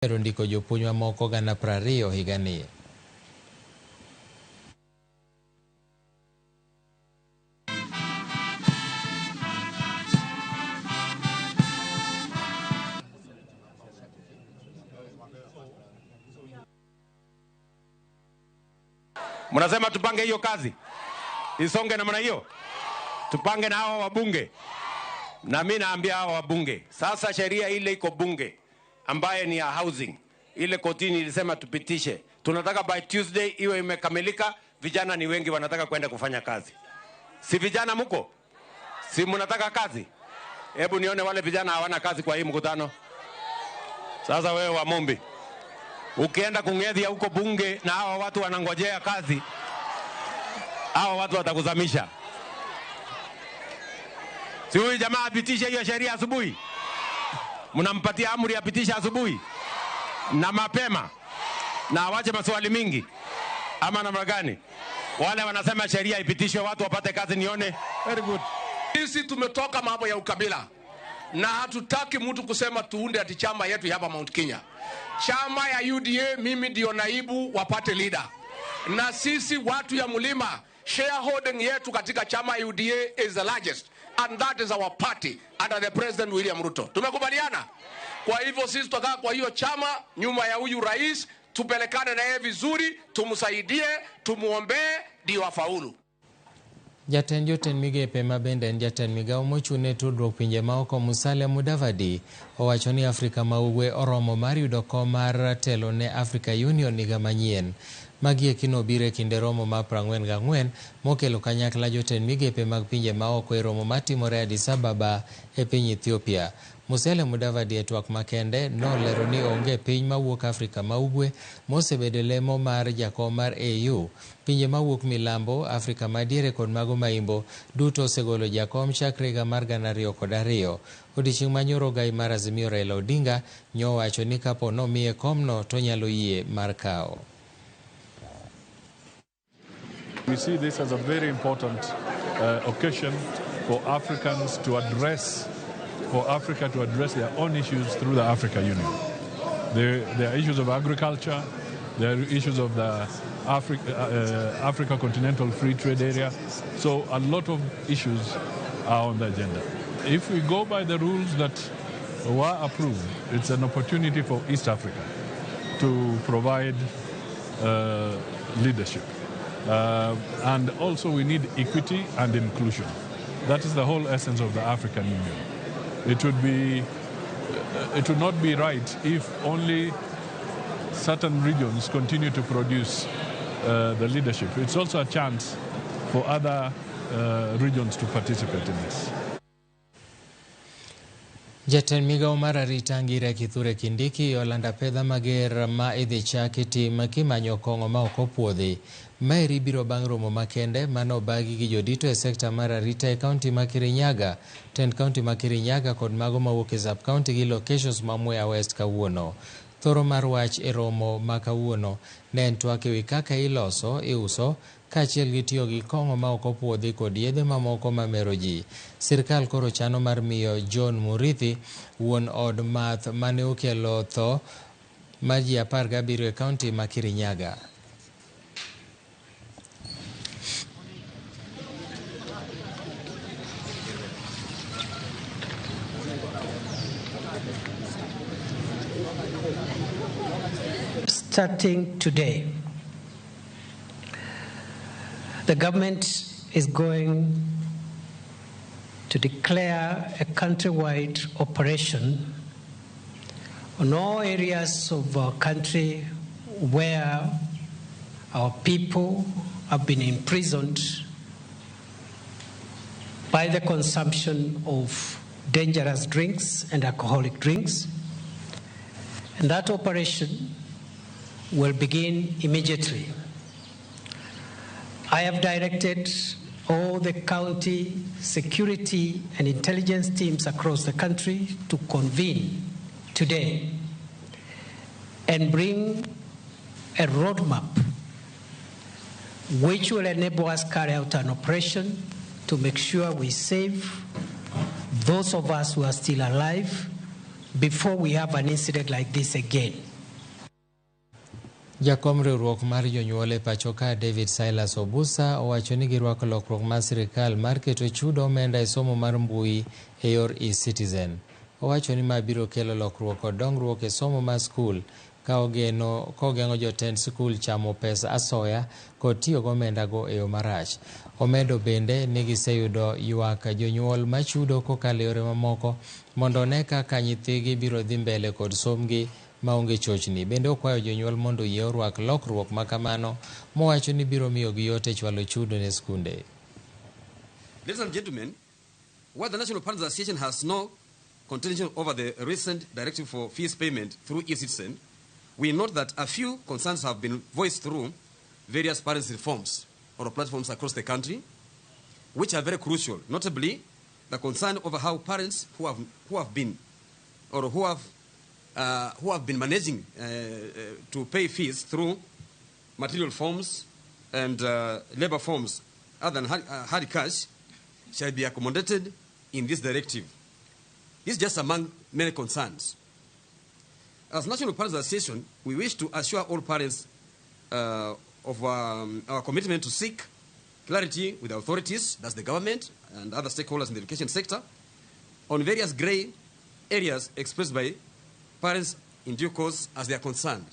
Medo ndiko jopuonj mamoko 20,000 higani. Mnasema tupange hiyo kazi isonge namna hiyo, tupange na hawa wabunge. Na mimi naambia hawa wabunge sasa, sheria ile iko bunge ambaye ni ya housing, ile kotini ilisema tupitishe. Tunataka by Tuesday iwe imekamilika. Vijana ni wengi wanataka kwenda kufanya kazi, si vijana mko? Si mnataka kazi? Hebu nione wale vijana hawana kazi kwa hii mkutano. Sasa wewe wa Mumbi, ukienda kung'ethia huko bunge na hawa watu wanangojea kazi, hawa watu watakuzamisha. Si huyu jamaa apitishe hiyo sheria asubuhi? Mnampatia amri apitishe asubuhi na mapema na awache maswali mingi, ama namna gani? Wale wanasema sheria ipitishwe watu wapate kazi, nione. Very good. Sisi tumetoka mambo ya ukabila na hatutaki mtu kusema tuunde ati chama yetu hapa Mount Kenya. Chama ya UDA, mimi ndio naibu wa party leader, na sisi watu ya mlima, shareholding yetu katika chama ya UDA is the largest and that is our party under the President William Ruto. Tumekubaliana. Kwa hivyo sisi tutakaa kwa hiyo chama nyuma ya huyu rais, tupelekane na yeye vizuri, tumsaidie, tumuombee ndio afaulu. Jatend jotend migepe ma bende en jatend migawo mochung' ne tudruok pinje maoko Musalia Mudavadi owacho ni Afrika ma Ugwe oromo mar yudo kom mar telo ne Africa Union higa manyien. Magi eki nobiro e kinde romo mar 44 mokelo kanyakla jotend migepe mag pinje maoko e romo matimore Addis Ababa e piny Ethiopia. Musalia Mudavadi e twak makende nolero ni onge piny mawuok Afrika ma Ugwe mosebedo e lemo mar jakom mar AU. Pinje mawuok milambo, Afrika madiere kod mago maimbo duto osegolo jakom chakre higa mar 2002. Odiechieng' manyoro gai mar Azimio Raila Odinga nyowacho ni kapo nomiye komno to onyalo yie mar kawo. We see this as a very important occasion for Africans to address, for Africa to address their own issues through the Africa Union. There are issues of agriculture, there are issues of the Africa Continental Free Trade Area. So a lot of issues are on the agenda. If we go by the rules that were approved, it's an opportunity for East Africa to provide leadership. And also we need equity and inclusion. That is the whole essence of the African Union. It would not be right if only certain regions continue to produce the leadership. It's also a chance for other regions to participate in this. Jatend migawo mar arita Ngire Kithure Kindiki olando pedha mager ma idhi chaki tim kimanyo kong'o ma ok opuodhi. Maeri biro bang' romo makende mane obagi gi jodito e sekta mar arita e kaunti ma Kirinyaga, tend kaunti ma Kirinyaga kod mago mawuok e sub kaunti gi locations ma Mwea West kawuono. Thoro mar wach e romo ma kawuono ne en twak ewi kaka iloso, iuso kaachiel gi tiyo gi kong'o ma ok opuodhi kod yedhe mamoko mamero ji. Sirkal koro chano mar miyo John Murithi, wuon od math mane okelo tho mar ji 17 e kaunti ma Kirinyaga. Starting today, the government is going to declare a countrywide operation on all areas of our country where our people have been imprisoned by the consumption of dangerous drinks and alcoholic drinks. And that operation will begin immediately. I have directed all the county security and intelligence teams across the country to convene today and bring a roadmap which will enable us carry out an operation to make sure we save those of us who are still alive before we have an incident like this again. Jakom riwruok mar jonyuol e pacho ka David Silas Obusa owacho ni girwako lokruok mar sirikal mar keto chudo omenda e somo mar mbui e yor eCitizen. Owacho ni ma biro kelo lokruok kod dongruok e somo mar skul ka ogeno kogeng'o jotend skul chamo pesa asoya kod tiyo gomenda go e yo marach. Omedo bende ni giseyudo ywak jonyuol machudo kokalo e yore mamoko mondo one kaka nyithigi biro dhi mbele kod sombgi maonge chochni. Bende okwayo jonyuol mondo oyie orwak lokruok ma kamano mowacho ni biro miyogi yot e chwalo chudo ne skunde. Ladies and gentlemen, while the National Parents Association has no contention over the recent directive for fees payment through eCitizen, we note that a few concerns have been voiced through various parents' reforms or platforms across the country, which are very crucial. Notably, the concern over how parents who have been or who have been managing to pay fees through material forms and labor forms other than hard cash shall be accommodated in this directive. This is just among many concerns. As National Parents Association, we wish to assure all parents of our commitment to seek clarity with the authorities, that's the government and other stakeholders in the education sector, on various grey areas expressed by parents in due course as they are concerned.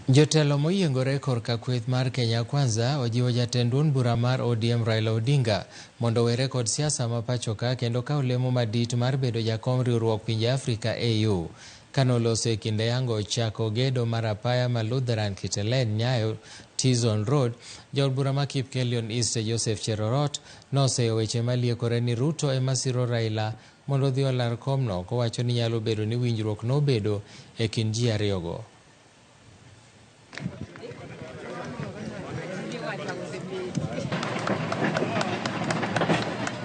Jotelo moyiengore korka kweth mar Kenya Kwanza ojiwo jatend duond bura mar ODM Raila Odinga mondo owere kod siasa ma pacho ka kendo kaw lemo madit mar bedo jakom riwruok pinje Afrika AU. Kanoloso e kinde yango chako gedo mar apaya ma Lutheran Kitelen Nyayo T-Zone Road, jaod bura ma Kipkelion East Joseph Cherorot noseyo weche maliekore ni Ruto ema siro Raila mondo odhi olar komno kowacho ni nyalo bedo ni winjruok nobedo e kind ji ariyogo.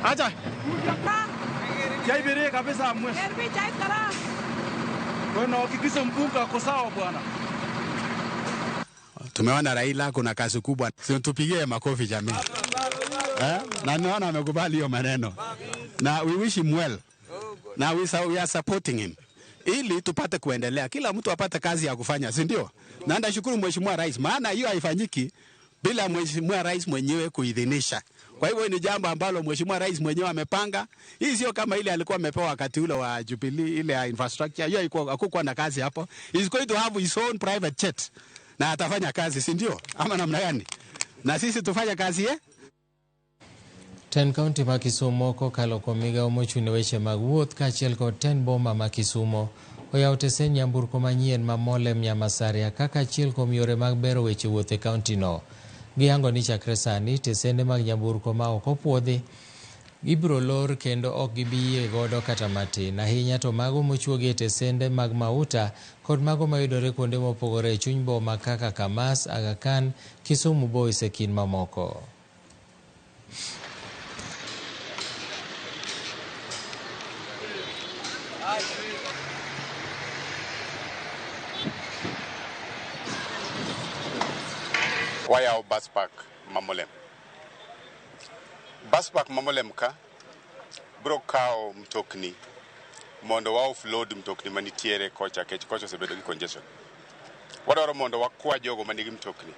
Acha. Chai bere kabisa mwe. Bwana hakikisha mpunga ako sawa bwana. Tumeona Raila kuna kazi kubwa. Si tupigie makofi jamii. Na naona amekubali hiyo maneno. Na we wish him well. Na we are supporting him. Ili tupate kuendelea, kila mtu apate kazi ya kufanya, si ndio? Na nashukuru Mheshimiwa Rais, maana hiyo haifanyiki bila Mheshimiwa Rais mwenyewe kuidhinisha. Kwa hivyo ni jambo ambalo Mheshimiwa Rais mwenyewe amepanga. Hii sio kama ile alikuwa amepewa wakati ule wa Jubilee, ile ya infrastructure. Hiyo hakukuwa na kazi hapo. He's going to have his own private jet. Na atafanya kazi, si ndio? Ama namna gani? Na sisi tufanye kazi eh? Ten kaunti ma Kisumo kokalo kuom migawo mochung' ne weche mag wuoth kaachiel kod ten boma ma Kisumo oyawo tesen nyamburko manyien ma Molem Nyamasaria kaka achiel kuom yore mag bero weche wuoth e kaunti no. Giyango ni chakre sani tesende mag nyamburko ma ok opuodhi ibiro lor kendo ok gibi yie godo kata matin, ahinya to mago mochuogi e tesende mag mauta kod mago mayudore kuonde mopogore e chuny boma kaka Kamas, Aga Khan, Kisumu Boys e kind mamoko. Wayawo bus park ma Molem. Bus park ma Molem ka biro kawo mtokni mondo wa offload mtokni manitiere kocha, kech kocha osebedo gi congestion. Wadwaro mondo wakwa jogo manigi mtokni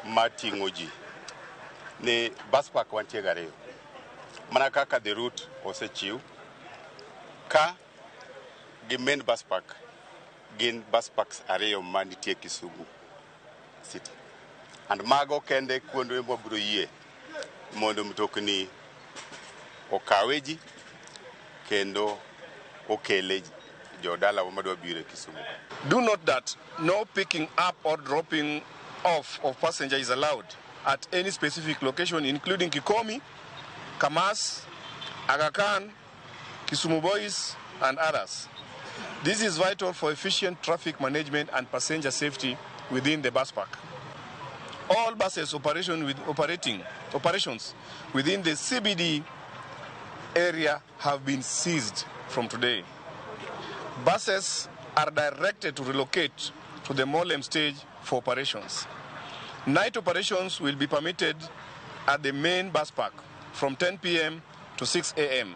mating'o ji ni bus park wantie gariyo. Mana kaka the route osechiw ka gi main bus park gin bus parks ariyo manitie Kisumu City. And mago kende kuonde mwabiro yie mondo mtokni okawe ji kendo okele jodalawa madwa biro e Kisumu. Do note that no picking up or dropping off of passenger is allowed at any specific location, including Kikomi, Kamas, Aga Khan, Kisumu Boys, and others. This is vital for efficient traffic management and passenger safety within the bus park. All buses operations within the CBD area have been seized from today. Buses are directed to relocate to the Molem stage for operations. Night operations will be permitted at the main bus park from 10 p.m. to 6 a.m.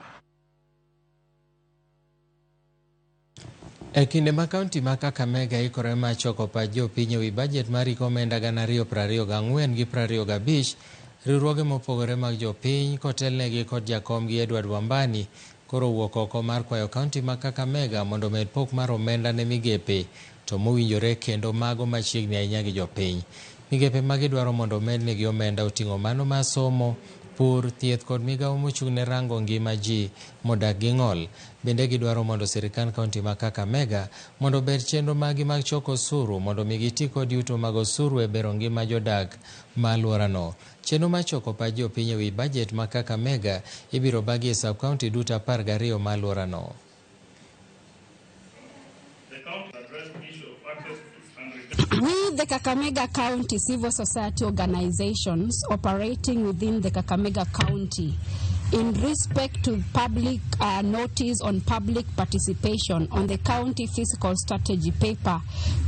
E kinde ma kaunti ma Kakamega ikore mar choko pach jopiny ewi bajet mar hik omenda 2024 gi 25, riwruoge mopogore mag jopiny kotelnegi kod jakomgi Edward Wambani koro owuok oko mar kwayo kaunti ma Kakamega mondo omed pok mar omenda ne migepe to mowinjore kendo mago machiegni ahinya gi jopiny. Migepe ma gidwaro mondo omednegi omenda oting'o mano mar somo, pur, thieth kod migawo mochung' ne rango ngima ji modak gi ng'ol. Bende gidwaro mondo sirikand kaunti ma Kakamega mondo ober chenro maggi mag choko osuru mondo mi giti kod yuto mag osuru e bero ngima jodak ma alworano. Chenro mar choko pach jopiny ewi bajet ma Kakamega ibiro bagi e sub-county duto 12 ma alworano. We, the Kakamega County Civil Society organizations operating within the Kakamega County, in respect to public notice on public participation on the County Fiscal Strategy Paper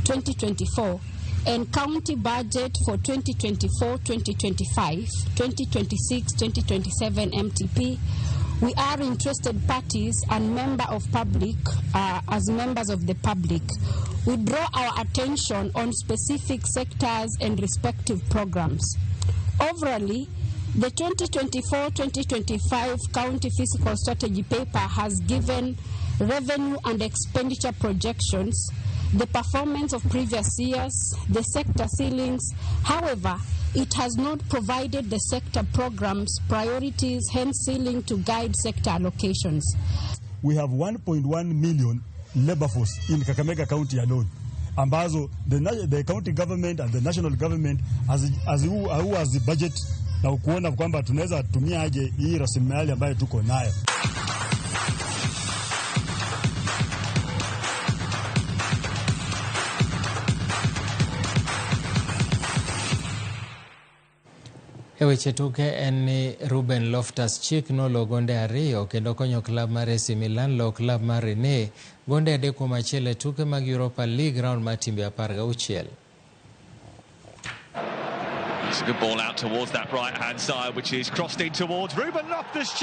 2024 and County Budget for 2024-2025, 2026-2027 MTP, we are interested parties and member of public, as members of the public. We draw our attention on specific sectors and respective programs. Overall, the 2024-2025 County Fiscal Strategy Paper has given revenue and expenditure projections, the performance of previous years, the sector ceilings. However, it has not provided the sector programs, priorities, hence ceiling to guide sector allocations. We have 1.1 million labor force in Kakamega County alone. Ambazo the county government and the national government as who has the budget na kuona kwamba tunaweza tumia aje hii rasilimali ambayo tuko nayo. E weche tuke en ni Ruben Loftus-Cheek nolo gonde 2 kendo konyo klab mar AC Milan lo klab mar Rennes gonde 3-1 e tuke mag Europa League round mar timbe 16. It's a good ball out towards that right-hand side, which is crossed in towards Ruben Loftus-Cheek.